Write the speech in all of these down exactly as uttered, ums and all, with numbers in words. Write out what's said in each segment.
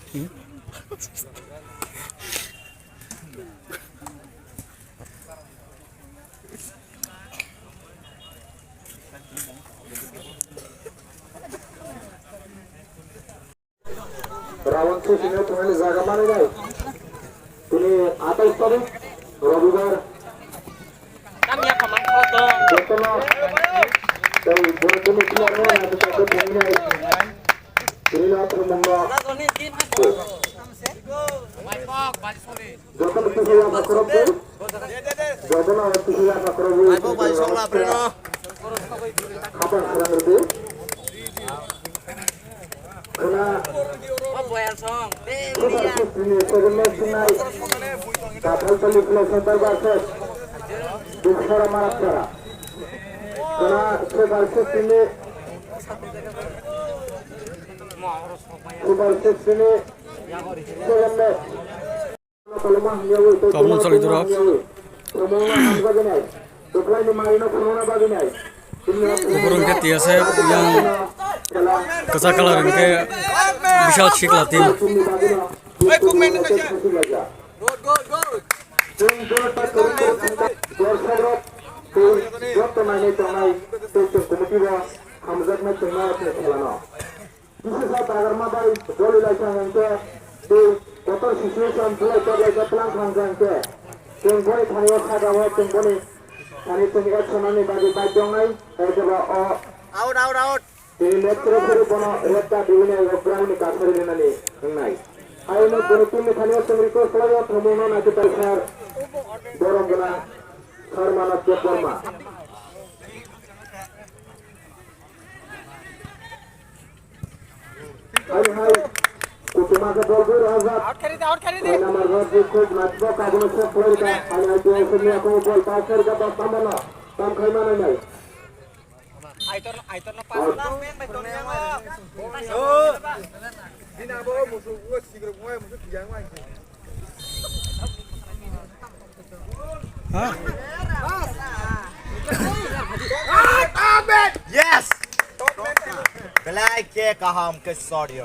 Round six ni thangni jaga manwi nai. Tini atais tarik Robibar. Jotono tei borokni player no naithotok khe thangwi nai. Tini no thwngmungno. Jotono kisa yapha khorokdi. Jotono kisa yapha khorokdi. Mai bo bai song la preno. Khapang khorang rwdi. Khwna. O boyar song. Super sixteen ni second match wngnai. Pathalpalli Play Center versus Duksara Maratpara. Khwna Super sixteen ni, Super sixteen ni second match. Tabukno chwlai durok. Kuphur hwnkhe T S F, yang kwchak colour hwnkhe Bishal Sikla team. Joto nainai tongnai tei chwng committee bo hamjaknai chwngma khelano. Bisesa Dagarma bai Doli Laisang hwnkhe tei kotor situation bulai toklai khe tlang thang khe hwnkhe chwng boni thani o saka o chwng boni thani chwng action nani bagwi bai tongnai, hwnkhe ba o out, out, out. Tini match referee bono red card riwi nai o ground ni kasari rinani wngnai. Haino boni team ni thani o chwng request khlai o thumung no naithotok sir borom gwnang sir Manav Debbarma. Hai hai, kuchuma khe bol bui rwjak. Out kari da, out kari da. Hai number one, je khub naisbo kabuno save khlai rwkha. Hai hai, je sumni akhungo bol pass khlai rwkha, bas tamo no tam khai manai nai. Aitor, aitor no pass. Out. Bini abo musu, o sigrok mo, musu tiyang ma. Yes! Belai khe kaham khe sorry.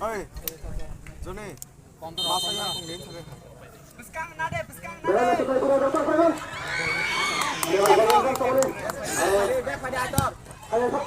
Oi, Joni. Bwskang na de, bwskang na de. Thani,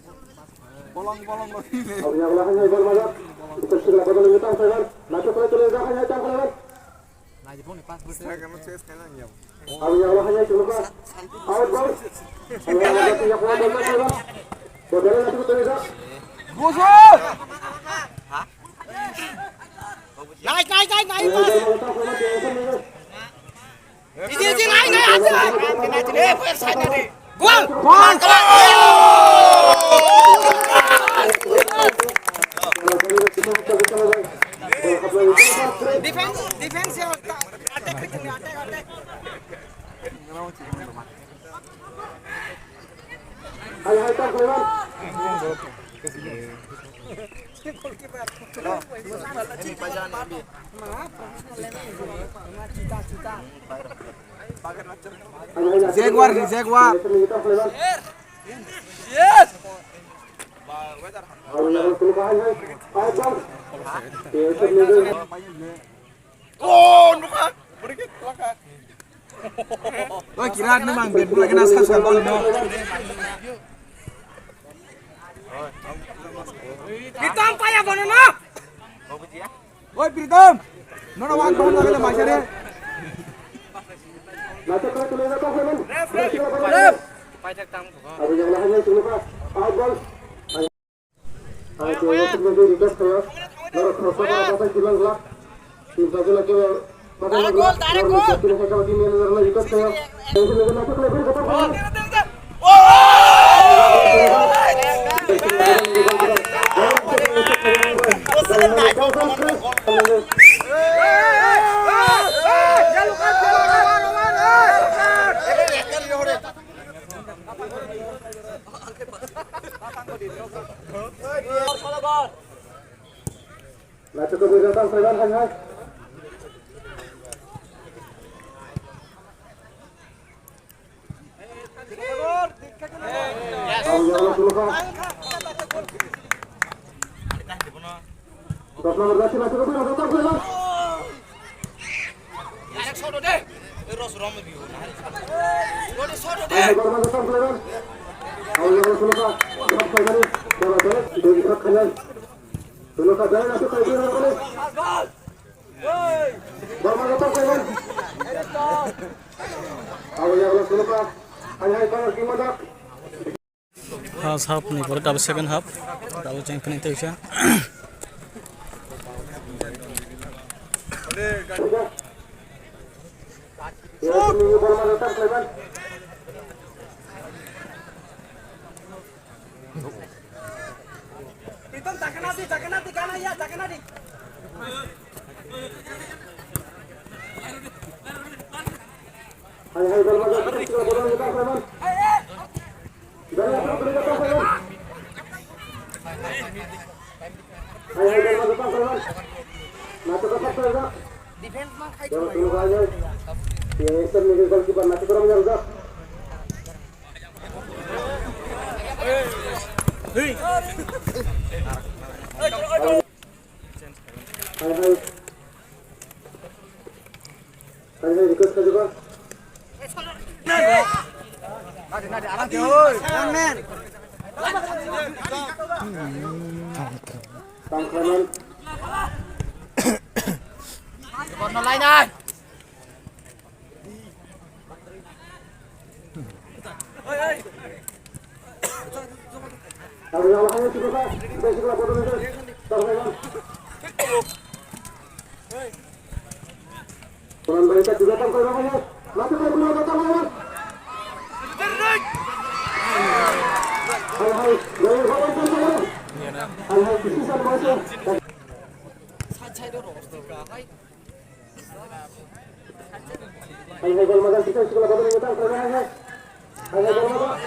thani. Bolong, bolong, bolong. Nice, nice, nice, nice pass. Easy, easy, nice, nice, nice. Eh, player side na de. Goal! Goal! Defense, defense ya, attack, attack, attack. Hai, hai, tak, Sulaiman. Jaguar, Jaguar. Oh, nukha. Oi, kirat ni mang bet bulai kena sab sab bol no. Pritam paya bono na. Oi, Pritam. Nono wak bono lagale maisare. Ref, ref, ref. Pai thak tam ko. Naithotok bai rw tang paiman hai hai. Ang yang lo suluka. Dos number jersey naithotok bai rw tang paiman. Direct shot ode. Oi, Ros Rom biu na. Ode shot ode. Hai, Borma jotong player. Hai, yang suluka. Shot player. Bola, bola. Doi shot khanan. Suluka, doi shot khanan. Borma jotong player. Hai, yang suluka. Hai, hai, corner kick madak. First half ni pore tabuk second half. Tabuk cheng phini teisa. Pritam, takana di, takana di, kana ya, takana di. Hai, hai, Borma jotong player. Defense ma khai chumai. Nadi, nadi, aram de, oi. Tangkhanan. Korno lainai. Hai hai gol magang kita sekolah bodoh yang datang, hai hai. Hai hai gol magang.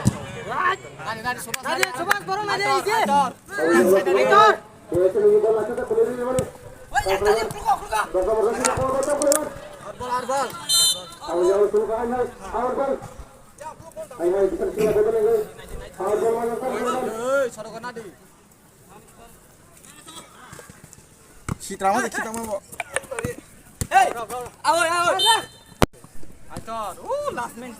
Nadi, nadi, Subas, nadi, Subas, borok nadi, ije. Hai hai gol magang. Biasa ni gol lagi tak boleh ni mana? Woi, yang tadi, keluar, keluar. Gol magang kita sekolah bodoh yang datang, hai hai. Arbal, arbal. Hai hai gol magang kita sekolah bodoh yang datang, hai hai. Arbal magang kita sekolah bodoh. Hei, sorok nadi. Sitra ma, sitra ma bo. Hey! Awo, awo. Aitor, uh, last man.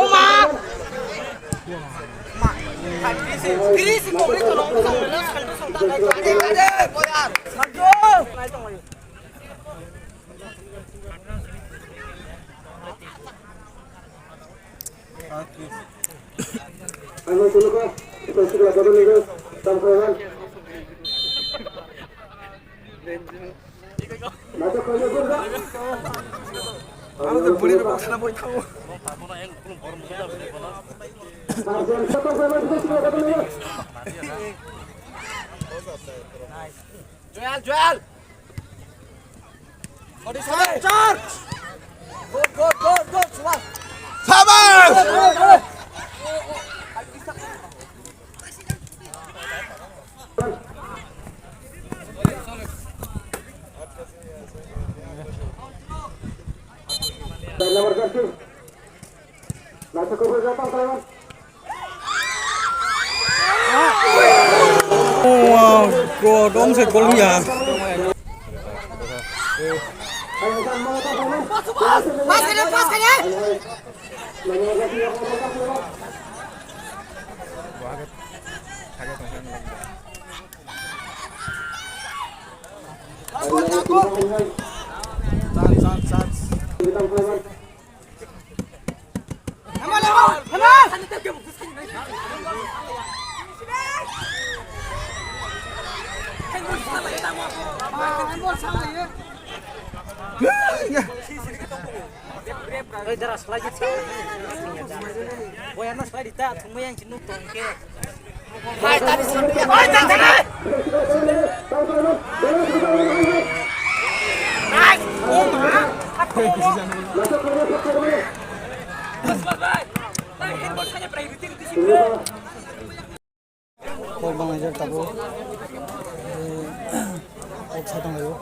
Oma! Ma! Grisi, grisi, pokri to nong, saldo, saldo, saldo. Saldo! Saldo! Joel, Joel! Char! Good, good, good, good, Subhash! Subhash! Oh, God, om se gol ya. Pas kene, pas kene. Oi, dara, slide it. Boy, ano slide it, ta, thumui yang chinuk tong ke. Kok bang aja tabo. Kok sa tong ayo.